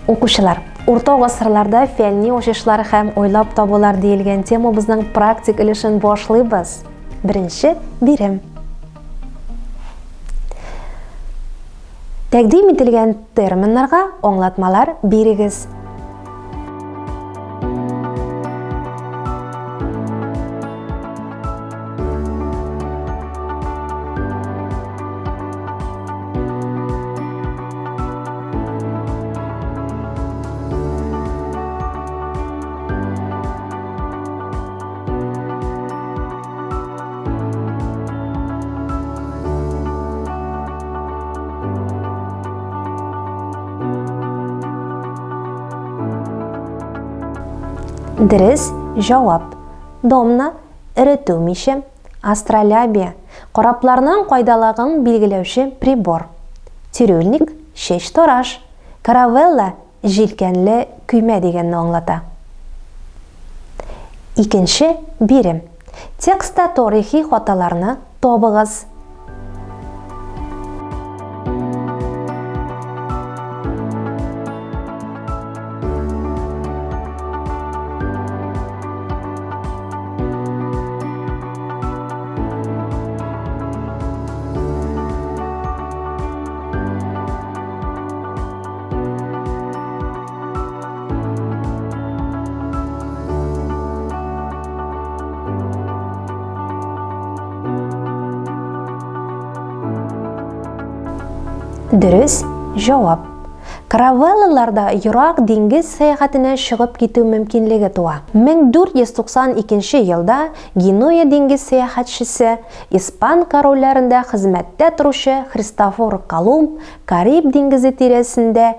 Укучылар, урта гасырларда фәнни ачышлар һәм уйлап табулар диелгән темабызның практик өлешен башлыйбыз. Беренче бирем. Тәкъдим ителгән терминнарга аңлатмалар бирегез. Дөрес җавап. Домна, эретү миче, астролябия, корабларның кайдалагын билгеләүче прибор. Цирюльник, чәч тараш, каравелла, җилкәнле көймә дигәнне аңлата. Икенче бирем. Текстта тарихи хаталарны табыгыз. Дөрес җавап. Каравеллаларда ерак диңгез сәяхәтенә чыгып китү мөмкинлеге туа. 1492 елда Генуя диңгез сәяхәтчесе, испан корольләрендә хезмәттә торучы Христофор Колумб Кариб диңгезе тирәсендә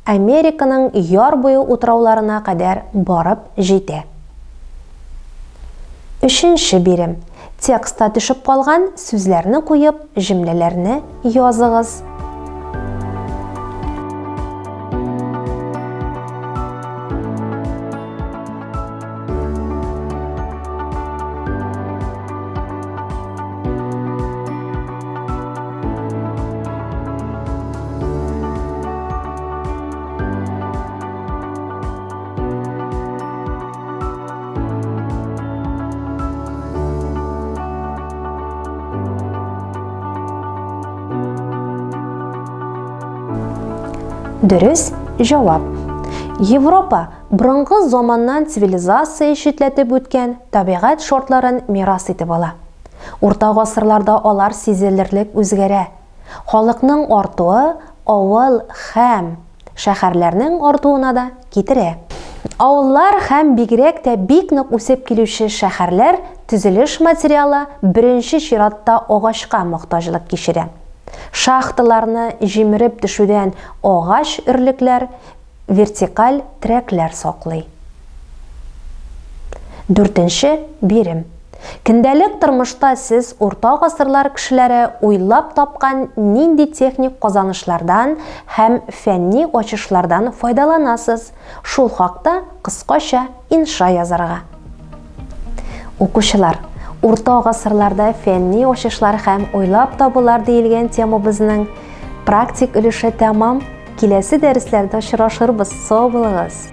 Американың яр буе утрауларына кадәр барып җитә. Өченче бирем. Текстта төшеп калган сүзләрне куеп, җөмләләрне языгыз. Дөрес җавап. Европа борынгы заманнан цивилизация читләтеп үткән табигать шартларын мирас итеп ала. Урта гасырларда алар сизелерлек үзгәрә. Халыкның артуы авыл һәм шәһәрләрнең артуына да китерә. Авыллар һәм бигрәк тә бик нык үсеп килүче шәһәрләр төзелеш материалы беренче чиратта агачка мохтаҗлык кичерә. Шахталарны җимереп төшүдән агач өрлекләр, вертикаль терәкләр саклый. Дүртенче бирем. Көндәлек тормышта сез урта гасырлар кешеләре уйлап тапкан нинди техник казанышлардан һәм фәнни ачышлардан файдаланасыз, шул хакта кыскача инша язарга. Укучылар, урта гасырларда фәнни ачышлар һәм уйлап табулар диелгән темабызның практик өлеше тәмам. Киләсе дәресләрдә очрашырбыз. Сау булыгыз!